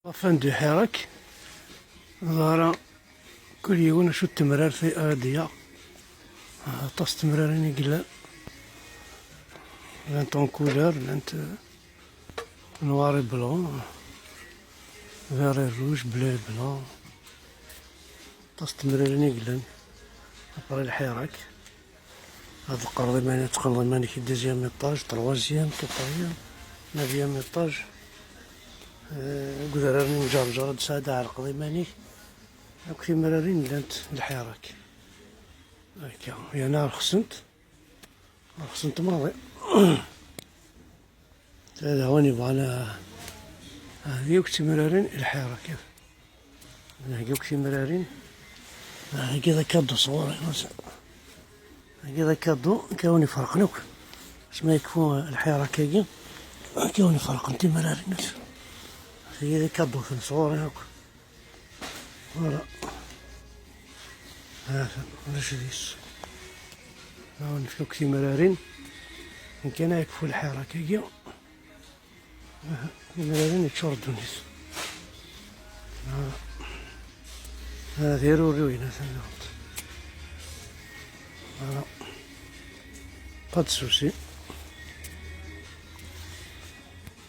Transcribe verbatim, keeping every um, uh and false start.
Ɣef anda iḥirak, ẓara kul yiwen acu d temrart ara d-yaɣ. Aṭas n temrarin i yellan. Llant en couleur, llant, euh, noir et blanc, vert et rouge, bleu et blanc. Aṭas n temrarin i yellan. Après lḥirak. Ad teqqareḍ iman-, ad teqqneḍ iman-ik i deuxième étage, troisième, quatrième, neuvième étage. Eh, deg udrar n Ǧerǧer ad tesɛiḍ ɛelqeḍ iman-ik. Akk timrarin llant lḥirak. Akka, yerna rxsent. Rxsent maḍi. Ad awen yebɣan, ah, ah, deg akk timrarin lḥirak. Hagi akk timrarin. Hagi d akadu sɣur-i. Hagi d akadu, akka wen iferqen akk. Asmi yekfu lḥirak-agi, akka wen iferqen timrarin. Hagi d akadu-ten sɣur-i akk. Voilà. Ha, ulac deg-s. Wen nefka akk timrarin. Nekk kan ad yekfu lḥirak-agi. Aha, imrarin yeččur ddunit. Ah. Ah, d iruriwin, atan daɣen. Voilà. Pas de souci.